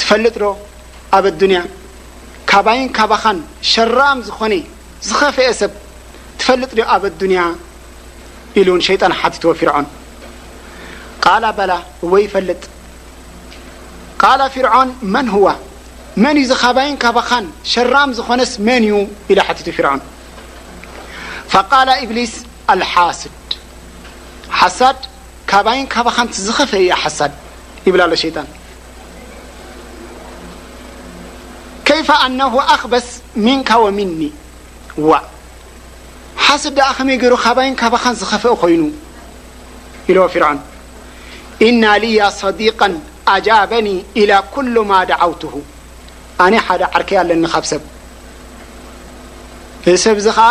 ትፈልጥ ዶ ኣብ ኣዱንያ ካባይን ካባኻን ሸራም ዝኾነ ዝኸፍአ ሰብ ትፈልጥ ዶ ኣብ ኣዱንያ? ኢሉ እውን ሸይጣን ሓቲትዎ ፊርዖን። ቃላ በላ፣ እወ ይፈልጥ። ቃላ ፊርዖን መን ሁዋ፣ መን እዩ እዚ ካባይን ካባኻን ሸራም ዝኾነስ መን እዩ? ኢሉ ሓቲቱ ፊርዖን። ፈቃላ ኢብሊስ ኣልሓስድ፣ ሓሳድ ካባይን ካባኻን ዝኸፍአ እያ ሓሳድ ይብል ኣሎ ሸይጣን። ከይፈ ኣነሁ ኣኽበስ ሚንካ ወሚኒ፣ ዋ ሓስድ ደኣ ከመይ ገይሩ ካባይን ካባኻን ዝኸፍአ ኮይኑ? ኢልዎ ፊርዖን። ኢና ሊያ ሰዲቀን ኣጃበኒ ኢላ ኩሉ ማ ደዓውትሁ፣ ኣነ ሓደ ዓርከይ ኣለኒ ካብ ሰብ። እዚ ሰብ እዚ ኸዓ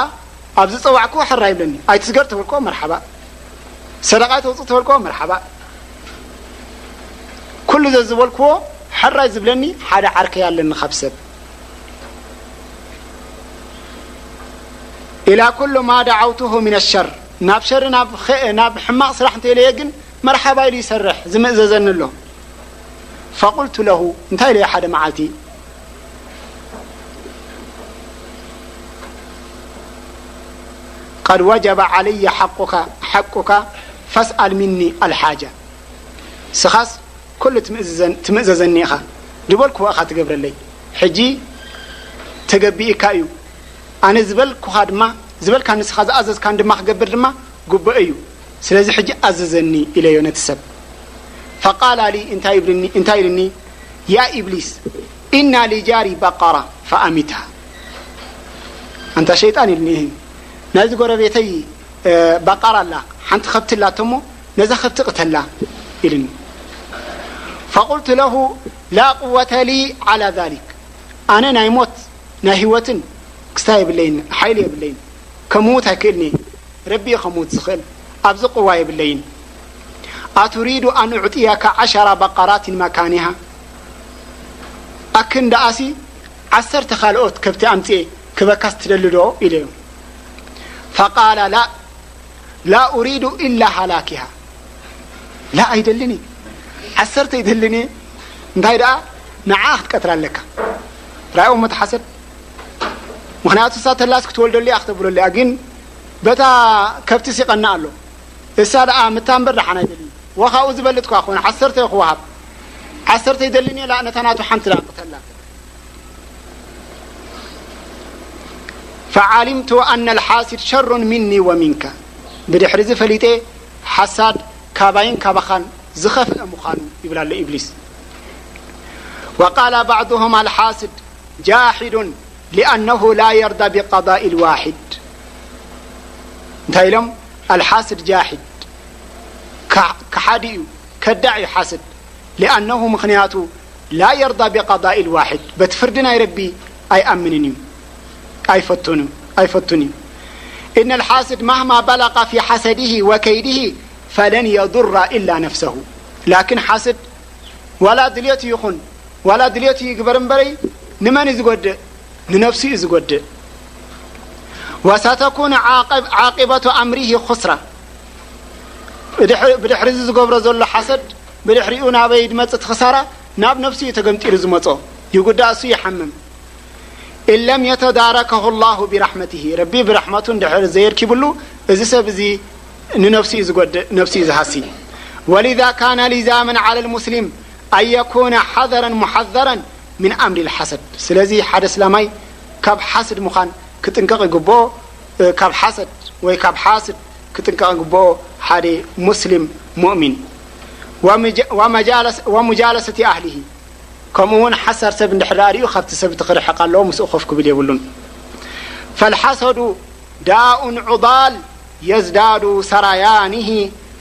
ኣብ ዝጸዋዕክዎ ሕራይ ይብለኒ። ኣይትስገር ተበልክዎ መርሓባ፣ ሰደቓ ኣይተውጽእ ተበልክዎ መርሓባ። ኩሉ ዘዝበልክዎ ሕራይ ዝብለኒ ሓደ ዓርከይ ኣለኒ ካብ ሰብ። ኢላ ኩሉ ማ ደዓውትሁ ሚነ ሸር፣ ናብ ሸር ናብ ኸ- ናብ ሕማቕ ስራሕ እንተኢለየ ግን መርሓባ ኢሉ ይሰርሕ ዝምእዘዘኒ ኣሎ። ፈቁልቱ ለሁ፣ እንታይ ኢለዮ ሓደ መዓልቲ፣ ቀድ ወጀበ ዓለየ ሓቁካ ሓቁካ ፈስኣል ሚኒ ኣልሓጃ፣ ስኻስ ኩሉ ትምእዝዘን- ትምእዘዘኒ ኢኻ፣ ዝበልክዎ ኢኻ ትገብረለይ። ሕጂ ተገቢእካ እዩ። ኣነ ዝበልኩኻ ድማ ዝበልካ ንስኻ ዝኣዘዝካን ድማ ክገብር ድማ ግቡእ እዩ። ስለዚ ሕጂ ኣዘዘኒ ኢለዮ ነቲ ሰብ። ፈቃላ ሊ እንታይ ይብልኒ እንታይ ኢልኒ፣ ያ ኢብሊስ፣ ኢና ሊጃሪ በቃራ ፈኣሚትሃ። ኣንታ ሸይጣን ኢልኒ፣ እህ ናይዚ ጎረቤተይ በቃራ ኣላ፣ ሓንቲ ከብቲ ኣላቶ እሞ ነዛ ከብቲ ቅተላ ኢልኒ። ፈቁልቱ ለሁ ላ ቁወተ ሊ ዓላ ዛሊክ፣ ኣነ ናይ ሞት ናይ ህይወትን ክስታ የብለይን፣ ሓይሊ የብለይን፣ ከምውት ኣይክእልኒ፣ ረቢ እዩ ከምውት ዝኽእል፣ ኣብዚ ቅዋ የብለይን። ኣቱሪዱ ኣን ኡዕጥየካ ዓሸራ በቃራትን መካኒሃ፣ ኣክን ደኣሲ ዓሰርተ ካልኦት ከብቲ ኣምፅኤ ክበካስ ትደሊ ዶ ኢለዮ። ፈቃላ ላ ላ ኡሪዱ ኢላ ሃላኪሃ። ላ ኣይደልን እየ፣ ዓሰርተ ኣይደልን እየ፣ እንታይ ደኣ ንዓ ክትቀትላ ኣለካ። ራእዎም እቲ ሓሰድ። ምኽንያቱ እሳ ተላስ ክትወልደሉ እያ ክተብለሉ እያ፣ ግን በታ ከብቲ ሲቐና ኣሎ። እሳ ደኣ ምታ እምበር ደሓን ኣይደልን። ወኻኡ ዝበልጥ ኳ ክኾነ ዓሰርተ ክወሃብ፣ ዓሰርተ ኣይደልን እየ፣ ላ ነታ ናቱ ሓንቲ ደኣ ቅተላ። ፈዓሊምቱ ኣነ ልሓሲድ ሸሩን ሚኒ ወሚንካ፣ ብድሕሪ እዚ ፈሊጠ ሓሳድ ካባይን ካባኻን ዝኸፍአ ምዃኑ ይብል ኣሎ ኢብሊስ። ወቃለ ባዕዱሁም ኣልሓስድ ጃሒዱን ሊኣነሁ ላ የርዳ ቢቀዳኢ ልዋሒድ። እንታይ ኢሎም? ኣልሓስድ ጃሒድ፣ ከሓዲ እዩ፣ ከዳዕ እዩ ሓስድ። ሊኣነሁ ምኽንያቱ ላ የርዳ ቢቀዳኢ ልዋሒድ፣ በቲ ፍርዲ ናይ ረቢ ኣይኣምንን እዩ፣ ኣይፈቱን እዩ ኣይፈቱን እዩ። እነ ልሓስድ ማህማ በለቀ ፊ ሓሰድሂ ወከይድሂ ፈለን የዱራ ኢላ ነፍሰሁ። ላኪን ሓስድ ዋላ ድልየቱ ይኹን ዋላ ድልየቱ ይግበር እምበረይ ንመን እዩ ዝጎድእ? ንነፍሱ እዩ ዝጎድእ። ወሰተኩኑ ዓቂበቱ ኣምሪሂ ኹስራ፣ ብድሕሪ እዚ ዝገብሮ ዘሎ ሓሰድ ብድሕሪኡ ናበይ ድመጽእ እቲ ክሳራ? ናብ ነፍሱ እዩ ተገምጢሉ ዝመጾ። ይጉዳእ፣ እሱ ይሓምም። ኢን ለም የተዳረከሁ ላሁ ቢራሕመትሂ፣ ረቢ ብራሕመቱ እንድሕር ዘየርኪብሉ እዚ ሰብ እዚ ንነፍሱ እዩ ዝጎድእ፣ ነፍሱ እዩ ዝሃሲ። ወሊዛ ካነ ሊዛመን ዓለ ልሙስሊም ኣን የኩነ ሓዘረን ሙሓዘረን ምን ኣምሪ ልሓሰድ። ስለዚ ሓደ እስላማይ ካብ ሓስድ ምዃን ክጥንቀቕ ይግብኦ። ካብ ሓሰድ ወይ ካብ ሓስድ ክጥንቀቕ ይግብኦ ሓደ ሙስሊም ሙእሚን። ወሙጃለሰቲ ኣህሊሂ፣ ከምኡ እውን ሓሳድ ሰብ እንድሕር ደኣ ሪኡ ካብቲ ሰብ እቲ ክርሕቕ ኣለዎ፣ ምስኡ ኮፍ ክብል የብሉን። ፈልሓሰዱ ዳኡን ዑዳል የዝዳዱ ሰራያኒሂ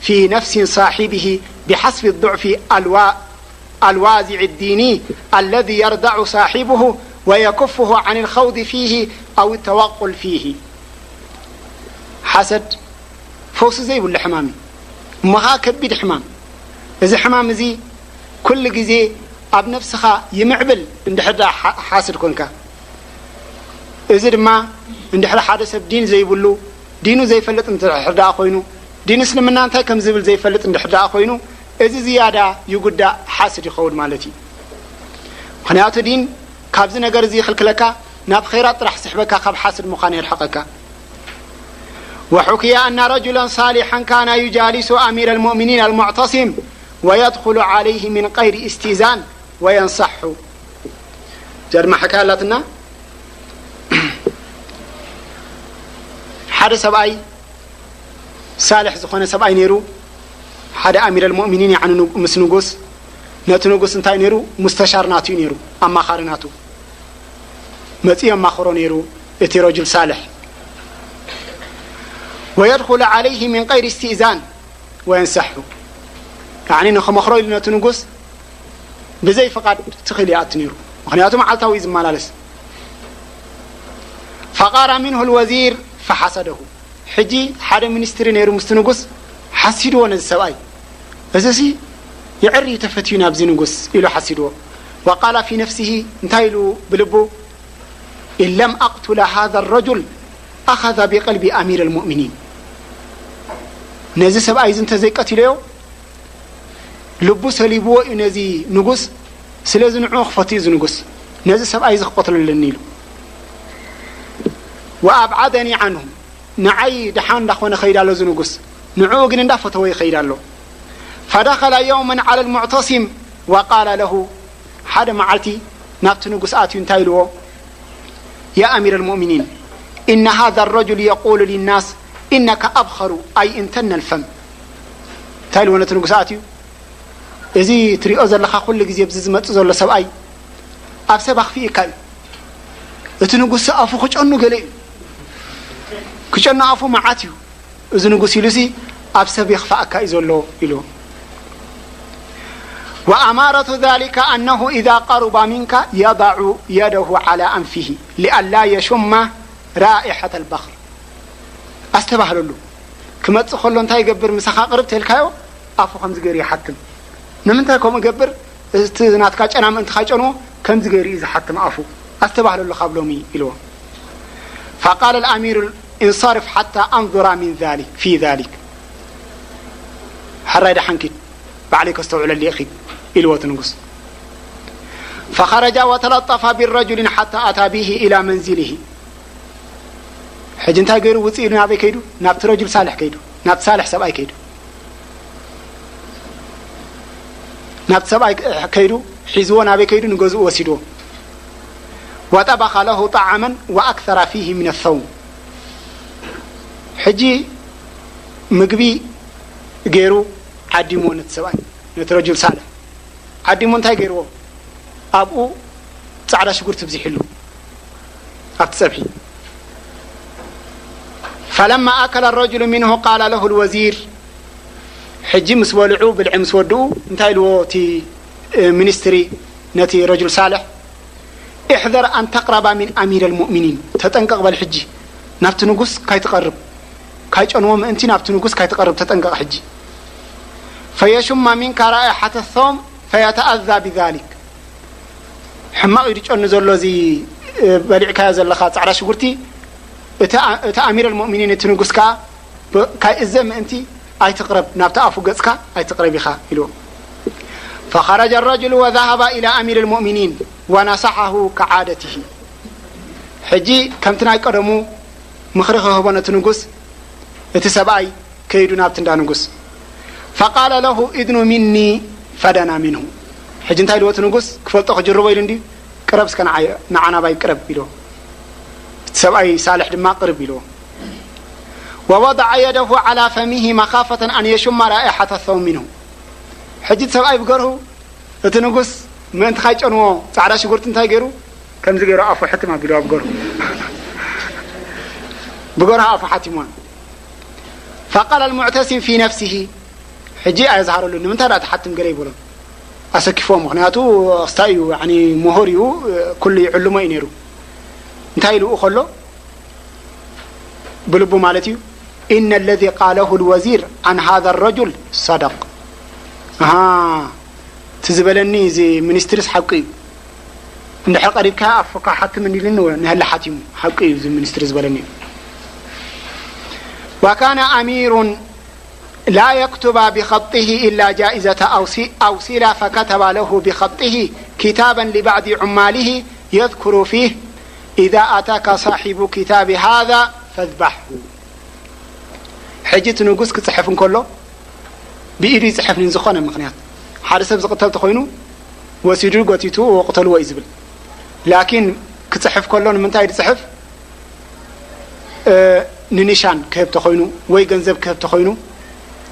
ፊ ነፍሲ ሳሒቢሂ ቢሓስቢ ዱዕፊ ኣልዋ ኣልዋዚዕ ዲኒ ኣለዚ የርዳዑ ሳሒብሁ ወየኩፍሁ ዓን ልኸውዲ ፊሂ ኣው ተወቁል ፊሂ። ሓሰድ ፈውሲ ዘይብሉ ሕማም እዩ። እሞ ኸዓ ከቢድ ሕማም። እዚ ሕማም እዚ ኩሉ ግዜ ኣብ ነፍስኻ ይምዕብል እንድሕር ደኣ ሓስድ ኮንካ። እዚ ድማ እንድሕር ሓደ ሰብ ዲን ዘይብሉ፣ ዲኑ ዘይፈልጥ እንድሕር ደኣ ኮይኑ፣ ዲን እስልምና እንታይ ከም ዝብል ዘይፈልጥ እንድሕር ደኣ ኮይኑ፣ እዚ ዝያዳ ይጉዳእ፣ ሓስድ ይኸውን ማለት እዩ። ምኽንያቱ ዲን ካብዚ ነገር እዚ ይኽልክለካ፣ ናብ ኸይራት ጥራሕ ስሕበካ፣ ካብ ሓስድ ምዃን የርሕቐካ። وحكي أن رجلا صالحا كان يجالس أمير المؤمنين المعتصم ويدخل عليه من غير استئذان وينصح. ጀርማ ሕካያ ኣላትና። ሓደ ሰብኣይ ሳልሕ ዝኾነ ሰብኣይ ነይሩ። ሓደ ኣሚር ኣልሙእሚኒን፣ ያዕኒ፣ ን-፣ ምስ ንጉስ፣ ነቲ ንጉስ እንታይ ነይሩ? ሙስተሻር ናቱ እዩ ነይሩ፣ ኣማኻሪ ናቱ። መጺኡ የማኽሮ ነይሩ እቲ ረጁል ሳልሕ። ويدخل عليه من غير استئذان وينصح، ያዕኒ ንኽመኽሮ ኢሉ ነቲ ንጉስ ብዘይ ፍቓድ ትኽእል ይኣቱ ነይሩ። ምኽንያቱ መዓልታዊ እዩ ዝመላለስ። فغار منه الوزير فحسده. ሕጂ ሓደ ሚኒስትሪ ነይሩ ምስቲ ንጉስ፣ ሓሲድዎ ነዚ ሰብኣይ። እዚ ሲ የዕር እዩ ተፈትዩ ናብዚ ንጉስ ኢሉ ሓሲድዎ። وقال في نفسه، እንታይ ኢሉ ብልቡ? إن لم أقتل هذا الرجل أخذ بقلب أمير المؤمنين. ነዚ ሰብኣይ እዚ እንተዘይቀቲለዮ ልቡ ሰሊብዎ እዩ ነዚ ንጉስ። ስለዚ ንዕኡ ክፈትዩ እዚ ንጉስ፣ ነዚ ሰብኣይ እዚ ክቐትሎ ኣለኒ ኢሉ። وأبعدني عنه، ንዓይ ደሓን እንዳኾነ ኸይድ ኣሎ እዚ ንጉስ፣ ንዕኡ ግን እንዳፈተወ ይኸይድ ኣሎ። فدخل يوما على المعتصم وقال له، ሓደ መዓልቲ ናብቲ ንጉስ ኣትዩ እንታይ ኢልዎ? يا أمير المؤمنين، إن هذا الرجل يقول للناس إنك أبخر، أي امتن الفم። እንታይ ኢልዎ ነቲ ንጉስ ኣትዩ? እዚ ትሪኦ ዘለኻ ኩሉ ግዜ ኣብዚ ዝመጽእ ዘሎ ሰብኣይ ኣብ ሰብ ኣኽፊእካ እዩ። እቲ ንጉስ ኣፉ ክጨኑ ገለ እዩ። ክጨኑ ኣፉ መዓት እዩ። እዚ ንጉስ ኢሉሲ ኣብ ሰብ የኽፍኣካ እዩ ዘሎ ኢልዎ። وأمارة ذلك أنه إذا قرب منك يضع يده على أنفه لئلا يشم رائحة البخر. ኣስተባህለሉ። ክመጽእ ከሎ እንታይ ይገብር? ምሳኻ ቅርብ ተልካዮ ኣፉ ከምዚ ገይሩ ይሓትም። ንምንታይ ከምኡ ይገብር? እቲ ናትካ ጨና ምእንቲ ካጨንዎ ከምዚ ገይሩ እዩ ዝሓትም ኣፉ። ኣስተባህለሉ ካብ ሎሚ ኢልዎ። فقال الأمير: انصرف حتى أنظر من ذلك، في ذلك. ሕራይ ደሓን ኪድ፣ ባዕለይ ከስተውዕለሉ እየ ኺድ ኢልዎ እቲ ንጉስ። فخرج وتلطف بالرجل حتى أتى به إلى منزله. ሕጂ እንታይ ገይሩ? ውፅእ ኢሉ ናበይ ከይዱ? ናብቲ ረጁል ሳልሕ ከይዱ፣ ናብቲ ሳልሕ ሰብኣይ ከይዱ። ናብቲ ሰብኣይ ከይዱ፣ ሒዝዎ ናበይ ከይዱ? ንገዝኡ ወሲድዎ። وطبخ له طعاما وأكثر فيه من الثوم. ሕጂ ምግቢ ገይሩ ዓዲምዎ ነቲ ሰብኣይ፣ ነቲ ረጁል ሳልሕ ዓዲሙ እንታይ ገይርዎ? ኣብኡ ጻዕዳ ሽጉርቲ ብዚሕሉ ኣብቲ ጸብሒ። فلما أكل الرجل منه قال له الوزير، ሕጂ ምስ በልዑ፣ ብልዒ ምስ ወድኡ እንታይ ኢልዎ እቲ፣ እ፣ ሚኒስትሪ ነቲ ረጁል ሳልሕ? احذر أن تقرب من أمير المؤمنين، ተጠንቀቕ በል ሕጂ ናብቲ ንጉስ ካይትቐርብ፣ ካይጨንዎ ምእንቲ ናብቲ ንጉስ ካይትቐርብ ተጠንቀቕ ሕጂ። فيشم منك رائحة الثوم فيتأذى بذلك. ሕማቕ እዩ ዝጨኑ ዘሎ እዚ፣ እ፣ በሊዕካዮ ዘለኻ ጻዕዳ ሽጉርቲ። እቲ ኣ-፣ እቲ ኣሚር ኣልሙእሚኒን፣ እቲ ንጉስ ከኣ ብ-፣ ካይእዘ ምእንቲ ኣይትቕረብ፣ ናብቲ ኣፉ ገጽካ ኣይትቕረብ ኢኻ ኢልዎ። فخرج الرجل وذهب إلى أمير المؤمنين ونصحه كعادته. ሕጂ ከምቲ ናይ ቀደሙ ምኽሪ ክህቦ ነቲ ንጉስ፣ እቲ ሰብኣይ ከይዱ ናብቲ እንዳ ንጉስ። فقال له: ادن مني فدنا منه. ሕጂ እንታይ ኢልዎ እቲ ንጉስ? ክፈልጦ ክጅርቦ ኢሉ እንድዩ። ቅረብ እስከ ንዓይ፣ ንዓ ናባይ ቅረብ ኢልዎ። እቲ ሰብኣይ ሳልሕ ድማ ቅርብ ኢልዎ። ووضع يده على فمه مخافة أن يشم رائحة الثوم منه. ሕጂ እቲ ሰብኣይ ብገርሁ እቲ ንጉስ ምእንቲ ካይጨንዎ ጻዕዳ ሽጉርቲ እንታይ ገይሩ? ከምዚ ገይሩ ኣፉ ሕትም ኣቢሉ ኣብ ገርሁ። ብገርሁ ኣፉ ሓቲምዋ። فقال المعتصم في نفسه، ሕጂ ኣየዝሃረሉ፣ ንምንታይ ደኣ ትሓትም ገለ ይበሎ። ኣሰኪፍዎ፣ ምኽንያቱ ኣስታይ እዩ፣ ያዕኒ ምሁር እዩ፣ ኩሉ ይዕልሞ እዩ ነይሩ። እንታይ ኢሉ ከሎ? ብልቡ ማለት እዩ። إن الذي قاله الوزير عن هذا الرجل صدق. ኣሃ፣ እቲ ዝበለኒ እዚ ሚኒስትሪስ ሓቂ እዩ። እንድሕር ቀሪብካ ኣፉካ ሓትም እንዲልኒ ወ-፣ ንህሊ ሓቲሙ ሓቂ እዩ እዚ ሚኒስትሪ ዝበለኒ እዩ። وكان أمير لا يكتب بخطه إلا جائزة أو صلة، فكتب له بخطه كتابا لبعض عماله يذكر فيه: إذا أتاك صاحب كتاب هذا فاذبحه. ሕጂ እቲ ንጉስ ክጽሕፍ እንከሎ ብኢዱ ይጽሕፍ። ን ዝኾነ ምኽንያት ሓደ ሰብ ዝቕተል ተኾይኑ ወሲዱ ጎቲቱ ወቕተልዎ እዩ ዝብል። ላኪን ክጽሕፍ ከሎ ንምንታይ ዝጽሕፍ? ንኒሻን ክህብ ተኾይኑ ወይ ገንዘብ ክህብ ተኾይኑ፣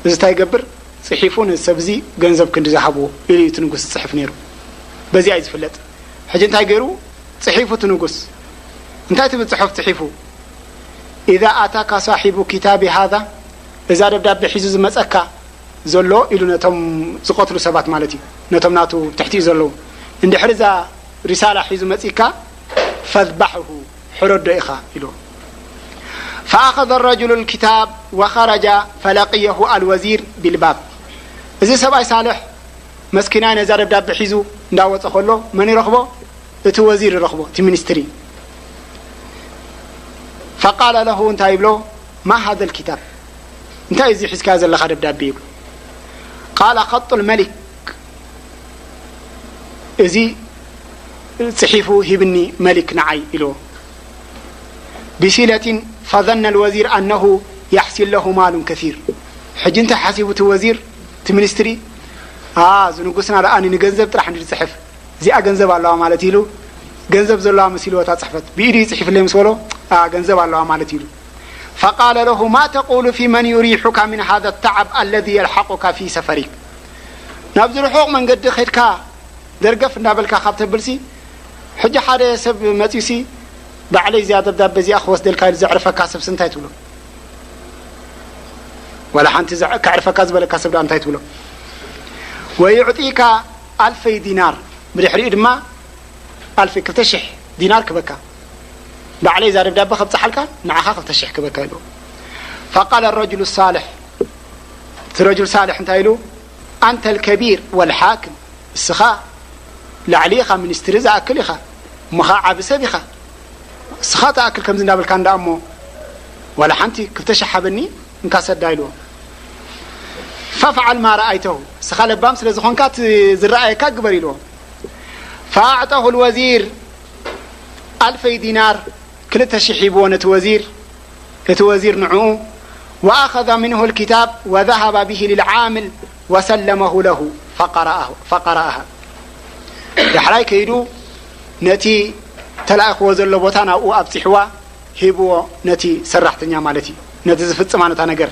እዚ እንታይ ይገብር? ጽሒፉ ነዚ ሰብ እዚ ገንዘብ ክንዲ ዝሃብዎ ኢሉ እዩ እቲ ንጉስ ዝጽሕፍ ነይሩ። በዚኣ እዩ ዝፍለጥ። ሕጂ እንታይ ገይሩ? ጽሒፉ እቲ ንጉስ። እንታይ ትብል ጽሑፍ ጽሒፉ? "ኢዛ ኣታካ ሳሒቡ ኪታቢ ሃዛ፣ እዛ ደብዳቤ ሒዙ ዝመጸካ ዘሎ" ኢሉ ነቶም ዝቐትሉ ሰባት ማለት እዩ፣ ነቶም ናቱ ትሕቲኡ ዘለዉ፣ "እንድሕር እዛ ሪሳላ ሒዙ መጺካ፣ ፈዝባሕሁ፣ ሕረዶ ኢኻ" ኢሉ። ፈኣኸዘ ረጅሉ ልኪታብ ወኸረጃ ፈለቅየሁ ኣልወዚር ቢልባብ። እዚ ሰብኣይ ሳልሕ መስኪናይ ነዛ ደብዳቤ ሒዙ እንዳወጸ ከሎ መን ይረኽቦ? እቲ ወዚር ይረኽቦ፣ እቲ ሚኒስትሪ። ፈቃለ ለሁ፣ እንታይ ይብሎ? ማ ሃዘ ልኪታብ፣ እንታይ እዚ ሒዝካዮ ዘለኻ ደብዳቤ? ይብሎ። ቃለ ኸጡ ልመሊክ፣ እዚ ጽሒፉ ሂብኒ መሊክ ንዓይ ኢልዎ። ብሲለቲን ፈዘነ ልወዚር ኣነሁ ያሕሲል ለሁ ማሉን ከሲር። ሕጂ እንታይ ሓሲቡ እቲ ወዚር፣ እቲ ሚኒስትሪ? ኣ፣ እዚ ንጉስና ደኣ ንገንዘብ ጥራሕ እንዲ ዝጽሕፍ፣ እዚኣ ገንዘብ ኣለዋ ማለት ኢሉ፣ ገንዘብ ዘለዋ መሲልዎ እታ ጽሕፈት። ብኢዱ ይጽሒፍለይ ምስ በሎ፣ ኣ፣ ገንዘብ ኣለዋ ማለት ኢሉ። ፈቃለ ለሁ ማ ተቁሉ ፊ መን ዩሪሑካ ምን ሃዘ ተዓብ ኣለዚ የልሓቁካ ፊ ሰፈሪክ። ናብዚ ርሑቕ መንገዲ ኸድካ ደርገፍ እንዳበልካ ካብ ተብልሲ፣ ሕጂ ሓደ ሰብ መጺኡሲ፣ "ባዕለይ እዚኣ ደብዳቤ እዚኣ ክወስደልካ" ኢሉ ዘዕርፈካ ሰብሲ እንታይ ትብሎ? ዋላ ሓንቲ ዘዕ-፣ ከዕርፈካ ዝበለካ ሰብ ደኣ እንታይ ትብሎ? "ወዩዕጢካ ኣልፈይ ዲናር"፣ ብድሕሪኡ ድማ ኣልፈይ፣ ክልተ ሽሕ ዲናር ክበካ። "ባዕለይ እዛ ደብዳቤ ከብጽሓልካ ንዓኻ ክልተ ሽሕ ክበካ" ኢሉ። ፈቃለ ረጅሉ ሳልሕ፣ እቲ ረጅል ሳልሕ እንታይ ኢሉ? "ኣንተ ልከቢር ወልሓክም፣ እስኻ ላዕሊ ኢኻ፣ ሚኒስትሪ ዝኣክል ኢኻ፣ እሞ ኸዓ ዓቢ ሰብ ኢኻ። እስኻ ትኣክል ከምዚ እንዳበልካ እንዳ እሞ፣ ዋላ ሓንቲ ክልተ ሽሕ ሃበኒ፣ እንካ ሰዳ" ኢልዎ። "ፈፍዓል ማ ረኣይተሁ፣ እስኻ ለባም ስለ ዝኾንካ እቲ ዝረኣየካ ግበር" ኢልዎ። ፈኣዕጠሁ ልወዚር ኣልፈይ ዲናር፣ ክልተ ሽሕ ሂብዎ ነቲ ወዚር። እቲ ወዚር ንዕኡ፣ ወኣኸዘ ምንሁ ልኪታብ ወዘሃበ ብሂ ልልዓምል ወሰለመሁ ለሁ ፈቀረኣሁ-፣ ፈቀረኣሃ። ዳሕራይ ከይዱ ነቲ ተላኢኽዎ ዘሎ ቦታ ናብኡ ኣብጺሕዋ ሂብዎ፣ ነቲ ሰራሕተኛ ማለት እዩ፣ ነቲ ዝፍጽማ ነታ ነገር።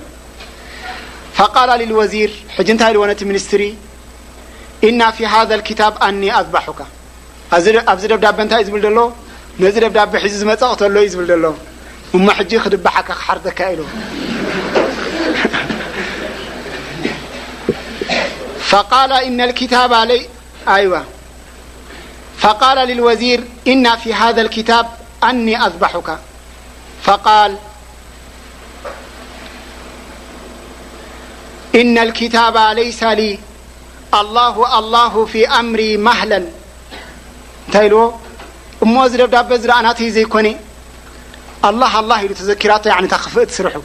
ፈቃለ ልልወዚር፣ ሕጂ እንታይ ኢልዎ ነቲ ሚኒስትሪ? ኢና ፊ ሃዘ ልኪታብ ኣኒ ኣዝባሑካ። ኣብዚ ደ-፣ ኣብዚ ደብዳበ እንታይ እዩ ዝብል ዘሎ? ነዚ ደብዳበ ሒዙ ዝመጸ ቅተሎ እዩ ዝብል ዘሎ። እሞ ሕጂ ክድብሓካ ክሓርደካ ኢሉ። ፈቃለ ኢነ ልኪታብ ኣለይ-፣ ኣይዋ። ፈቃለ ልልወዚር ኢና ፊ ሃዘ ልኪታብ ኣኒ ኣዝባሑካ። ፈቃል ኢነ ልኪታባ ለይሰ ሊ ኣላሁ ኣላሁ ፊ ኣምሪ ማህለን። እንታይ ኢልዎ? እሞ እዚ ደብዳበ እዚ ደኣ ናተይ ዘይኮነ፣ ኣላህ ኣላህ ኢሉ ተዘኪራቶ፣ ያዕኒ እታ ክፍእቲ ስርሑ።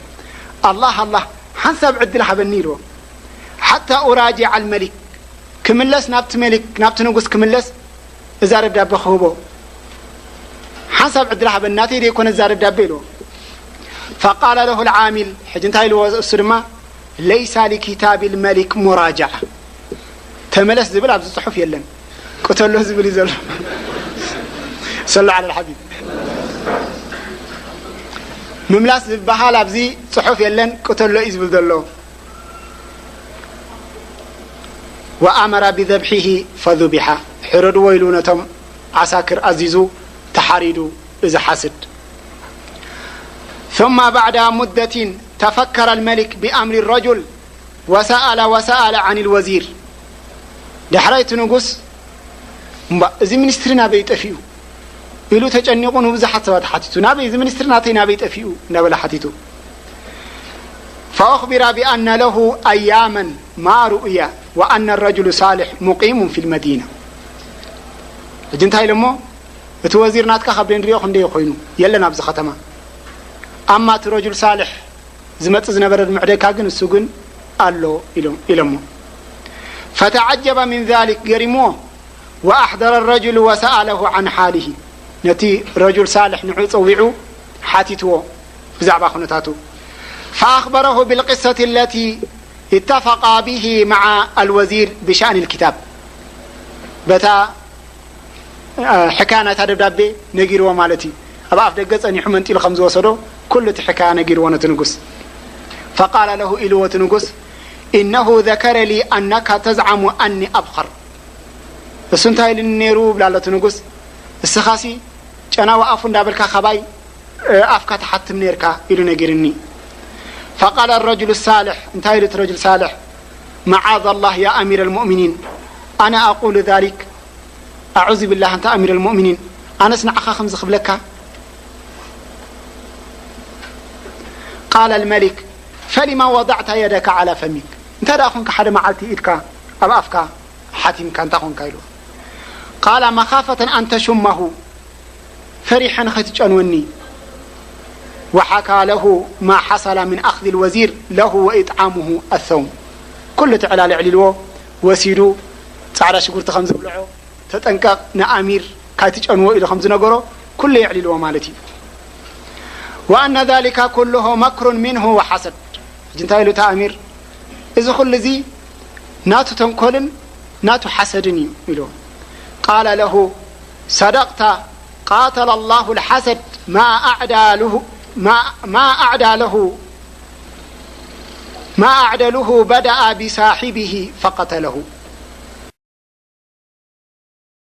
ኣላህ ኣላህ ሓንሳብ ዕድል ሃበኒ ኢልዎ። ሓታ ኡራጅዕ ኣልመሊክ፣ ክምለስ ናብቲ መሊክ፣ ናብቲ ንጉስ ክምለስ እዛ ደብዳበ ክህቦ ሓንሳብ ዕድል ሃበኒ፣ ናተይ ደይኮነ እዛ ደብዳበ ኢልዎ። ፈቃለ ለሁ ልዓሚል፣ ሕጂ እንታይ ኢልዎ እሱ ድማ? ለይሳ ሊኪታቢ ልመሊክ ሙራጃዓ። ተመለስ ዝብል ኣብዚ ጽሑፍ የለን። ቅተሎ ዝብል እዩ ዘሎ። ሰሉ ዓለ ልሓቢብ። ምምላስ ዝበሃል ኣብዚ ጽሑፍ የለን፣ ቅተሎ እዩ ዝብል ዘሎ። ወኣመረ ብዘብሒሂ ፈዙቢሓ። ሕረድዎ ኢሉ ነቶም ዓሳክር ኣዚዙ፣ ተሓሪዱ እዚ ሓስድ። ثم بعد مدة تفكر الملك بأمر الرجل وسأل وسأل عن الوزير. ዳሕራይ እቲ ንጉስ፣ "እምባ፣ እዚ ሚኒስትሪ ናበይ ጠፊኡ?" ኢሉ ተጨኒቑ ንብዙሓት ሰባት ሓቲቱ። "ናበይ፣ እዚ ሚኒስትሪ ናተይ ናበይ ጠፊኡ?" እንዳበለ ሓቲቱ። فأخبر بأن له أياما ما رؤي وأن الرجل صالح مقيم في المدينة. ሕጂ እንታይ ኢሎሞ? "እቲ ወዚር ናትካ ካብ ደንድሪኦ ክንደይ ኮይኑ የለን ኣብዚ ከተማ። ኣማ እቲ ረጁል ሳልሕ ዝመጽእ ዝነበረ ድምዕደካ ግን፣ እሱ ግን ኣሎ ኢሎም ኢሎሞ። ፈተዓጀበ ምን ዛሊክ፣ ገሪምዎ። ወኣሕደረ ረጅሉ ወሰኣለሁ ዓን ሓሊሂ፣ ነቲ ረጁል ሳልሕ ንዑ ጸዊዑ ሓቲትዎ ብዛዕባ ኩነታቱ። ፈኣኽበረሁ ብልቅሰት ለቲ እተፈቃ ብሂ መዓ ኣልወዚር ብሻእኒ ልኪታብ፣ በታ ሕካያ ናይታ ደብዳቤ ነጊርዎ ማለት እዩ። ኣብ ኣፍ ደገ ጸኒሑ መንጢሉ ከም ዝወሰዶ ኩሉ እቲ ሕካያ ነጊርዎ ነቲ ንጉስ። ፈቃለ ለሁ፣ ኢልዎ እቲ ንጉስ፣ ኢነሁ ዘከረ ሊ ኣነካ ተዝዓሙ ኣኒ ኣብኸር። እሱ እንታይ ኢሉኒ ነይሩ ብላ ኣሎ እቲ ንጉስ፣ እስኻሲ ጨናዊ ኣፉ እንዳበልካ ካባይ ኣፍካ ትሓትም ነይርካ ኢሉ ነጊርኒ። ፈቃለ ረጅሉ ሳልሕ፣ እንታይ ኢሉ እቲ ረጅል ሳልሕ፣ መዓዘ ላህ ያ ኣሚር ልሙእሚኒን፣ ኣነ ኣቁሉ ዛሊክ፣ ኣዑዙ ቢላህ፣ ኣንታ ኣሚር ልሙእሚኒን፣ ኣነስ ንዓኻ ከምዚ ክብለካ። ቃለ ልመሊክ፣ ፈሊማ ወضዕተ የደካ ዓላ ፈሚክ፣ እንታይ ደኣ ኮንካ ሓደ መዓልቲ ኢድካ ኣብ ኣፍካ ሓቲምካ እንታይ ኮንካ ኢሉ። ቃላ መኻፈተን ኣን ተሹመሁ፣ ፈሪሐ ንኸይትጨንወኒ። ወሓካ ለሁ ማ ሓሰላ ምን ኣኽዚ ልወዚር ለሁ ወኢጥዓሙሁ ኣሰውም፣ ኩሉ እቲ ዕላል ኣዕሊልዎ ወሲዱ ጻዕዳ ሽጉርቲ ከም ዘብልዖ፣ ተጠንቀቕ ንኣሚር ካይትጨንዎ ኢሉ ከም ዝነገሮ ኩሉ የዕሊልዎ ማለት እዩ። ወኣነ ዛሊካ ኩልሁ መክሩን ሚንሁ ወሓሰድ። ሕጂ እንታይ ኢሉ እቲ ኣሚር፣ እዚ ኩሉ እዚ ናቱ ተንኮልን ናቱ ሓሰድን እዩ ኢሉ። ቃለ ለሁ ሰደቅተ ቃተለ ላሁ ልሓሰድ ማ ኣዕዳ ለሁ ማ ኣዕዳ ለሁ ማ ኣዕደሉሁ በደኣ ቢሳሒቢሂ ፈቀተለሁ።